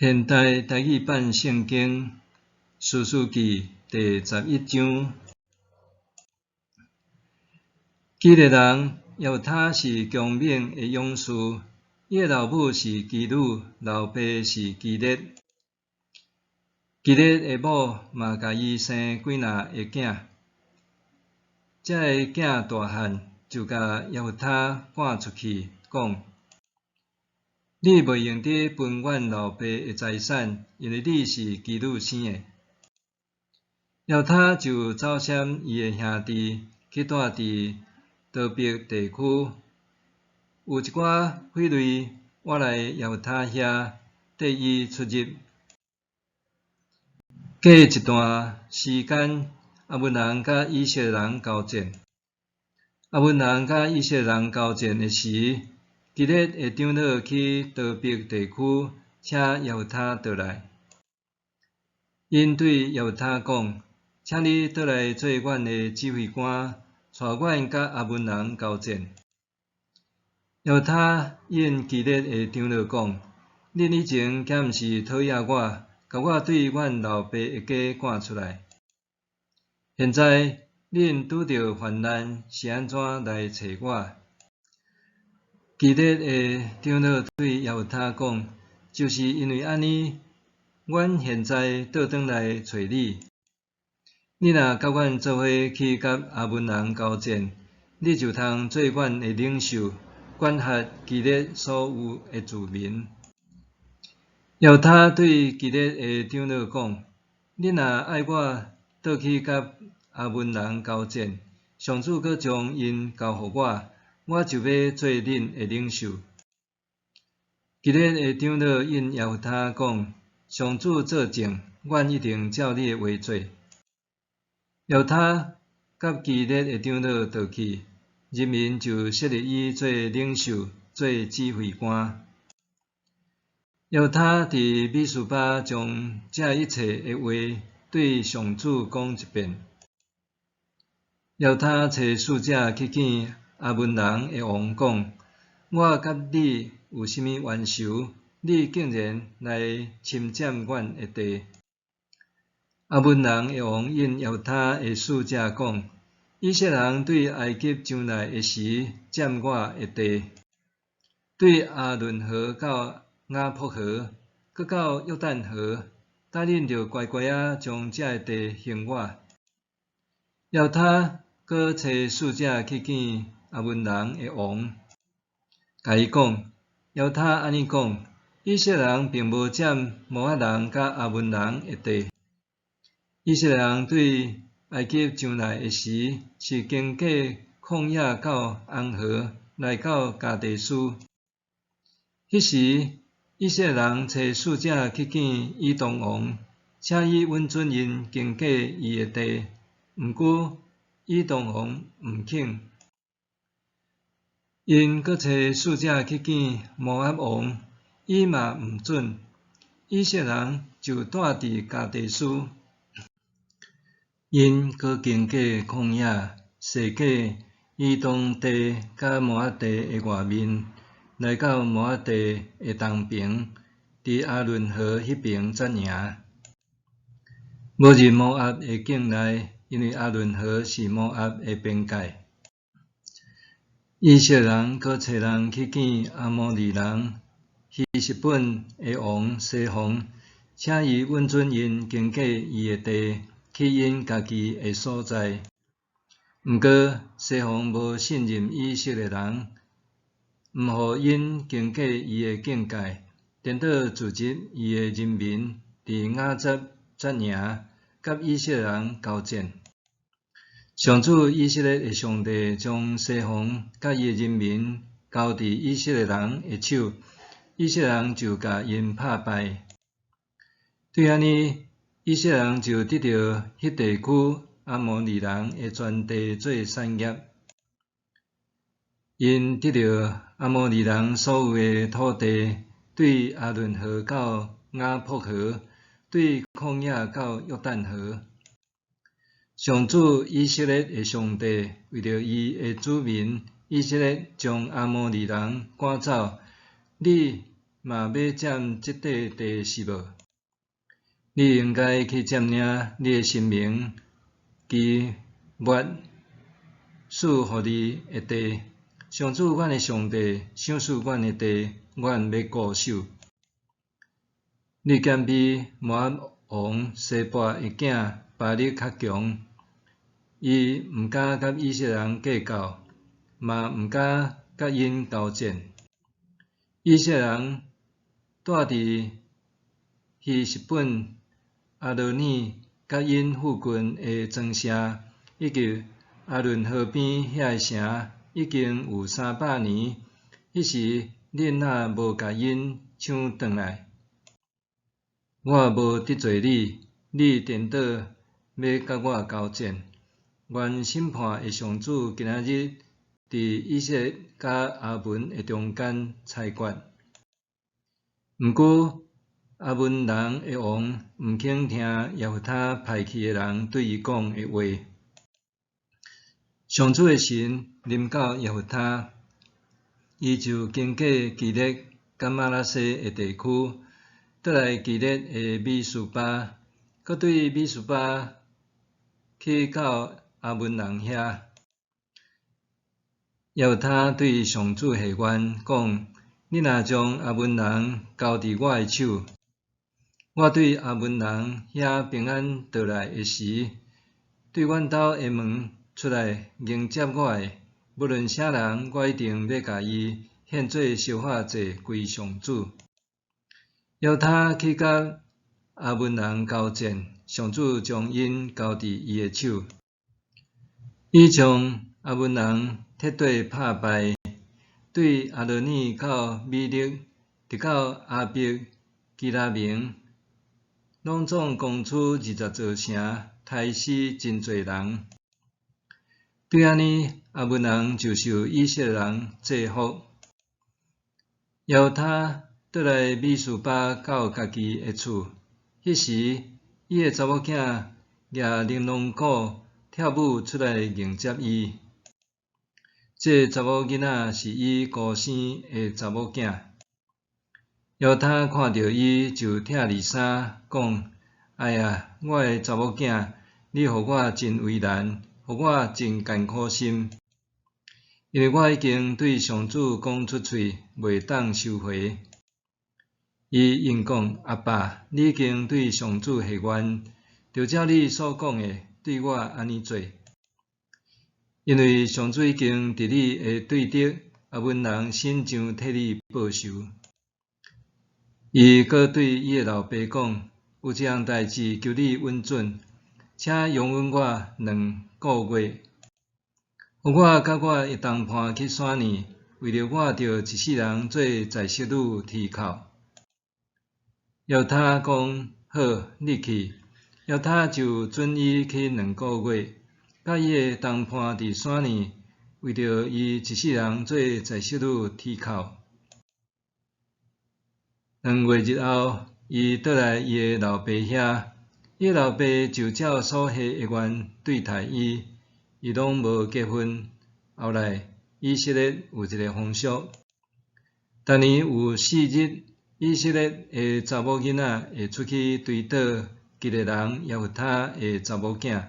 現代台語版聖經士師記第十一章，基列人耶弗他是強猛的勇士，伊的老母是妓女，老爸是基列。基列的某嘛共伊生幾若个囝，這个囝大漢就共耶弗他趕出去，講：你袂用得分阮老爸的財產，因為你是妓女生的。耶弗他就走閃伊的兄弟，去蹛佇多伯地區。有一寡匪類倚來耶弗他遐，綴伊出入。過一段時間，亞捫人佮以色列人交戰。亞捫人佮以色列人交戰的時，基列的長老去多伯地區，請耶弗他倒來。𪜶對耶弗他講：請你倒來做阮的指揮官，帶阮佮亞捫人交戰。耶弗他應基列的長老講：恁以前敢毋是討厭我，共我對阮老爸的家趕出來？現在恁拄著患難，是按怎來揣我？基列的長老對耶弗他講：就是因為按呢，阮現在倒轉來揣你。你若佮阮做伙去佮亞捫人交戰，你就通做阮的領袖，管轄基列所有的子民。耶弗他對基列的長老講：恁若愛我倒去佮亞捫人交戰，上主閣將𪜶交予我，我就欲做恁的領袖。基列的長老應耶弗他講：上主做證，阮一定照你的話做。耶弗他佮基列的長老倒去，人民就設立伊做領袖，做指揮官。耶弗他佇米斯巴將這一切的話對上主講一遍。耶弗他差使者去見亞捫人的王，講：我佮你有啥物冤仇？你竟然來侵佔阮的地？亞捫人的王應耶弗他的使者講：以色列人對埃及上來的時，佔我的地，對亞倫河到雅博河，閣到約旦河，搭恁著乖乖仔將這个地還我。耶弗他閣差使者去見亞捫人的王，共伊講：耶弗他按呢講，以色列人並無佔摩押人佮亞捫人的地。以色列人對埃及上來的時，是經過曠野到紅河，來到加低斯。彼時，以色列人差使者去見以東王，請伊允准𪜶經過伊的地。毋過，以東王毋肯。𪜶閣差使者去見摩押王，伊嘛毋准。以色列人就蹛佇加低斯。𪜶閣經過曠野，踅過以東地佮摩押地的外面，來到摩押地的東爿，佇亞倫河彼爿紮營。無入摩押的境內，因為亞倫河是摩押的邊界。以色列人閣差人去見亞摩利人希實本的王西宏，請伊允准𪜶經過伊的地，去𪜶家己的所在。毋過，西宏無信任以色列人，毋予𪜶經過伊的境界，顛倒聚集伊的人民，佇雅雜紮營，佮以色列人交戰。上主以色列的上帝將西宏佮伊的人民交佇以色列人的手，以色列人就共𪜶拍敗。對按呢，以色列人就得著彼地區亞摩利人的全地做產業。𪜶得著亞摩利人所有的土地，對亞倫河到雅博河，對曠野到約旦河。上主以色列的上帝為著伊的子民以色列，將亞摩利人趕走。你嘛欲佔這塊地是無？你應該去佔領你的神明基抹賜予你的地。上主阮的上帝賞賜阮的地，阮欲固守。你敢比摩押王西伯的囝巴力較強？伊毋敢佮以色列人計較，嘛毋敢佮𪜶交戰。以色列人蹛佇希實本亞羅耳佮𪜶附近的莊城，以及亞倫河邊遐个城，已經有300年。彼時恁也無共𪜶搶轉來。我無得罪你，你顛倒欲佮我交戰。願審判的上主今仔日佇以色列佮亞捫的中間裁決。毋過亞捫人的王毋肯聽耶弗他派去的人對伊講的話。上主的神臨到耶弗他，伊就經過基列佮瑪拿西的地區，倒來基列的米斯巴，閣對米斯巴去到亞捫人遐。耶弗他對上主許願，講：你若將亞捫人交佇我的手，我對亞捫人遐平安倒來的時，對阮兜的門出來迎接我的，無論啥人，我一定欲共伊獻做燒化祭歸上主。耶弗他去佮亞捫人交戰，上主將𪜶交佇伊的手，伊將亞捫人徹底拍敗，對亞羅耳到米勒，直到亞伯基拉明，攏總攻取20座城，刣死真濟人。對按呢，亞捫人就受以色列人制服。耶弗他倒來米斯巴到家己的厝，彼時伊的查某囝舉玲瑯鼓跳舞出來迎接伊。這查某囡仔是伊姑生的查某囝。耶弗他看著伊就拆離衫，講：哎呀，我的查某囝，你予我真為難，予我真艱苦心，因為我已經對上主講出喙，袂當收回。伊應講：阿爸，你已經對上主許願，就照你所講的，對我按呢做。因為上主已經佇你的對敵亞捫人身上替你報仇。伊閣對伊的老爸講：有一項代誌求你允准，請容允我兩個月，予我佮我的同伴去山裡，為著我著一世人做在室女啼哭。耶弗他講：好，你去。耶弗他就准伊去兩個月，佮伊的同伴佇山裡，為著伊一世人做在室女啼哭。2月日後，伊倒來伊的老爸遐，伊的老爸就照所許的願對待伊，伊攏無結婚。後來以色列有一个風俗，逐年有4日，以色列的查某囡仔會出去追討基列人耶弗他的查某囝。